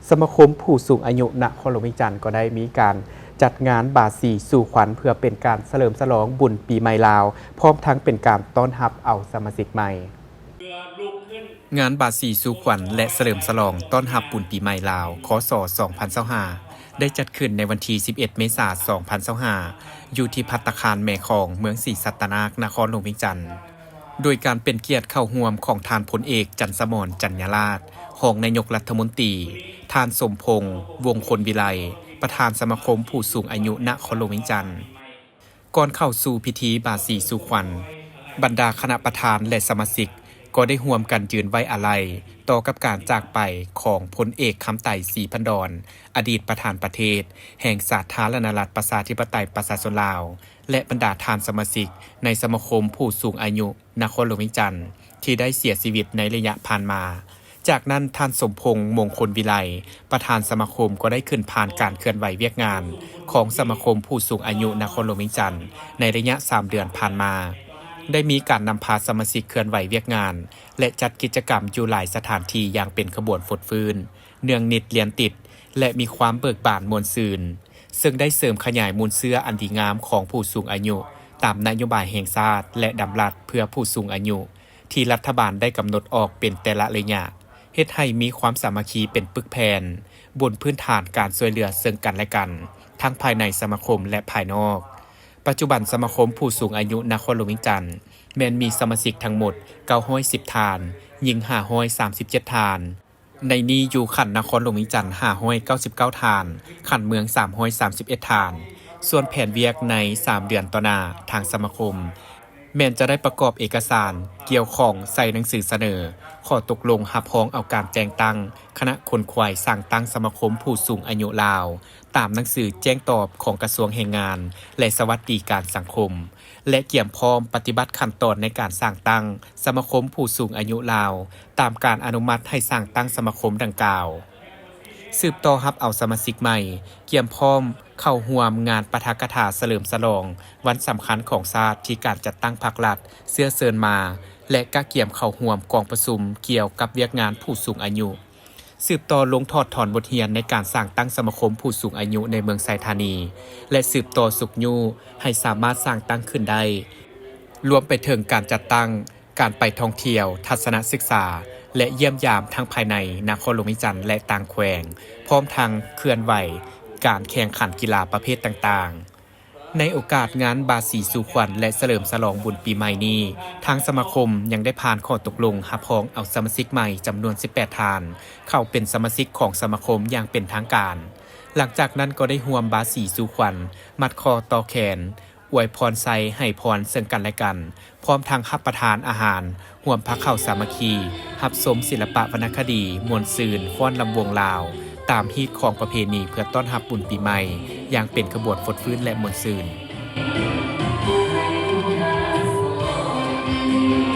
ສະມາຄົມຜູ້ສູງອາຍຸນະຄອນຫຼວງວຽງຈັນ ກໍໄດ້ມີການຈັດງານບາສີສູ່ຂວັນ ເພື່ອເປັນການສະເຫຼີມສະຫຼອງບຸນປີໃໝ່ລາວ, ພ້ອມທັງເປັນການຕ້ອນຮັບເອົາສະມາຊິກໃໝ່. ງານບາສີສູ່ຂວັນ ແລະ ສະເຫຼີມສະຫຼອງຕ້ອນຮັບບຸນປີໃໝ່ລາວ ຄ.ສ. ສອງພັນຊາວຫ້າ ໄດ້ຈັດຂຶ້ນໃນວັນທີສິບເອັດ ເມສາ ສອງພັນຊາວຫ້າ ຢູ່ທີ່ພັດຕາຄານແມ່ຂອງ ເມືອງສີສັດຕະນາກ ນະຄອນຫຼວງວຽງຈັນ. ໂດຍການເປັນກຽດເຂົ້າຮ່ວມຂອງທ່ານພົນເອກ ຈັນສະໝອນ ຈັນຍາລາດ ຮອງນາຍົກລັດຖະມົນຕີ, ທ່ານ ສົມພົງ ວົງຄົນວິໄລ ປະທານສະມາຄົມຜູ້ສູງອາຍຸນະຄອນຫຼວງວຽງຈັນ. ກ່ອນເຂົ້າສູ່ພິທີບາສີສູ່ຂວັນ, ບັນດາຄະນະປະທານ ແລະ ສະມາຊິກ ກໍໄດ້ຮ່ວມກັນຢືນໄວ້ອາໄລຕໍ່ກັບການຈາກໄປຂອງພົນເອກ ຄຳໄຕ ສີພັນດອນ ອະດີດປະທານປະເທດແຫ່ງສາທາລະນະລັດ ປະຊາທິປະໄຕ ປະຊາຊົນລາວ ແລະ ບັນດາທ່ານສະມາຊິກໃນສະມາຄົມຜູ້ສູງອາຍຸນະຄອນຫຼວງວຽງຈັນ ທີ່ໄດ້ເສຍຊີວິດໃນໄລຍະຜ່ານມາ. ຈາກນັ້ນ, ທ່ານ ສົມພົງ ມົງຄົນວິໄລ ປະທານສະມາຄົມ ກໍໄດ້ຂຶ້ນຜ່ານການເຄື່ອນໄຫວວຽກງານຂອງສະມາຄົມຜູ້ສູງອາຍຸນະຄອນຫຼວງວຽງຈັນ ໃນໄລຍະສາມເດືອນຜ່ານມາ, ໄດ້ມີການນຳພາສະມາຊິກເຄື່ອນໄຫວວຽກງານ ແລະ ຈັດກິດຈະກຳຢູ່ຫຼາຍສະຖານທີ່ຢ່າງເປັນຂະບວນຟົດຟື້ນ, ເນືອງນິດລຽນຕິດ ແລະ ມີຄວາມເບີກບານມ່ວນຊື່ນ, ເຊິ່ງໄດ້ເສີມຂະຫຍາຍມູນເຊື້ອອັນດີງາມຂອງຜູ້ສູງອາຍຸ ຕາມນະໂຍບາຍແຫ່ງຊາດ ແລະ ດຳລັດເພື່ອຜູ້ສູງອາຍຸ ທີ່ລັດຖະບານໄດ້ກຳນົດອອກເປັນແຕ່ລະໄລຍະ, ເຮັດໃຫ້ມີຄວາມສາມັກຄີເປັນປຶກແຜ່ນ, ບົນພື້ນຖານການຊ່ວຍເຫຼືອເຊິ່ງກັນແລະກັນ, ທັງພາຍໃນສະມາຄົມ ແລະ ພາຍນອກ. ປັດຈຸບັນ, ສະມາຄົມຜູ້ສູງອາຍຸນະຄອນຫຼວງວຽງຈັນ ແມ່ນມີສະມາຊິກທັງໝົດ ເກົ້າຮ້ອຍສິບທ່ານ, ຍິງ ຫ້າຮ້ອຍສາມສິບເຈັດທ່ານ, ໃນນີ້ຢູ່ຂັ້ນນະຄອນຫຼວງວຽງຈັນ ຫ້າຮ້ອຍເກົ້າສິບເກົ້າທ່ານ, ຂັ້ນເມືອງ ສາມຮ້ອຍສາມສິບເອັດທ່ານ. ສ່ວນແຜນວຽກໃນສາມເດືອນຕໍ່ໜ້າ, ທາງສະມາຄົມແມ່ນຈະໄດ້ປະກອບເອກະສານກ່ຽວຂ້ອງໃສ່ໜັງສືສະເໜີຂໍ້ຕົກລົງຮັບຮອງເອົາການແຕ່ງຕັ້ງຄະນະຂົນຂວາຍສ້າງຕັ້ງສະມາຄົມຜູ້ສູງອາຍຸລາວ ຕາມໜັງສືແຈ້ງຕອບຂອງກະຊວງແຮງງານ ແລະ ສະຫວັດດີການສັງຄົມ ແລະ ກຽມພ້ອມປະຕິບັດຂັ້ນຕອນໃນການສ້າງຕັ້ງສະມາຄົມຜູ້ສູງອາຍຸລາວ ຕາມການອະນຸມັດໃຫ້ສ້າງຕັ້ງສະມາຄົມດັ່ງກ່າວ. ສືບຕໍ່ຮັບເອົາສະມາຊິກໃໝ່, ກຽມພ້ອມເຂົ້າຮ່ວມງານປາຖະກະຖາສະເຫຼີມສະຫຼອງວັນສຳຄັນຂອງຊາດທີ່ການຈັດຕັ້ງພາກລັດເຊື້ອເຊີນມາ ແລະ ກະກຽມເຂົ້າຮ່ວມກອງປະຊຸມກ່ຽວກັບວຽກງານຜູ້ສູງອາຍຸ. ສືບຕໍ່ລົງຖອດຖອນບົດຮຽນໃນການສ້າງຕັ້ງສະມາຄົມຜູ້ສູງອາຍຸໃນເມືອງໄຊທານີ ແລະ ສືບຕໍ່ຊຸກຍູ້ໃຫ້ສາມາດສ້າງຕັ້ງຂຶ້ນໄດ້, ລວມໄປເຖິງການຈັດຕັ້ງການໄປທ່ອງທ່ຽວ, ທັດສະນະສຶກສາ ແລະ ຢ້ຽມຢາມທັງພາຍໃນນະຄອນຫຼວງວຽງຈັນ ແລະ ຕ່າງແຂວງ, ພ້ອມທັງເຄື່ອນໄຫວການແຂ່ງຂັນກິລາປະເພດຕ່າງໆ. ໃນໂອກາດງານບາສີສູ່ຂວັນ ແລະ ສະເຫຼີມສະຫຼອງບຸນປີໃໝ່ນີ້, ທາງສະມາຄົມຍັງໄດ້ຜ່ານຂໍ້ຕົກລົງຮັບຮອງເອົາສະມາຊິກໃໝ່ຈຳນວນສິບແປດທ່ານ ເຂົ້າເປັນສະມາຊິກຂອງສະມາຄົມຢ່າງເປັນທາງການ. ຫຼັງຈາກນັ້ນກໍໄດ້ຮ່ວມບາສີສູ່ຂວັນ, ມັດຂໍ້ຕໍ່ແຂນ, ອວຍພອນໄຊໃຫ້ພອນເຊິ່ງກັນແລະກັນ, ພ້ອມທັງຮັບປະທານອາຫານ, ຮ່ວມພາເຂົ້າສາມັກຄີ, ຮັບຊົມສິລະປະວັນນະຄະດີ, ມ່ວນຊື່ນ, ຟ້ອນລຳວົງລາວ, ຕາມຮີດຄອງປະເພນີ ເພື່ອຕ້ອນຮັບບຸນປີໃໝ່ຢ່າງເປັນຂະບວນຟົດຟື້ນ ແລະ ມ່ວນຊື່ນ.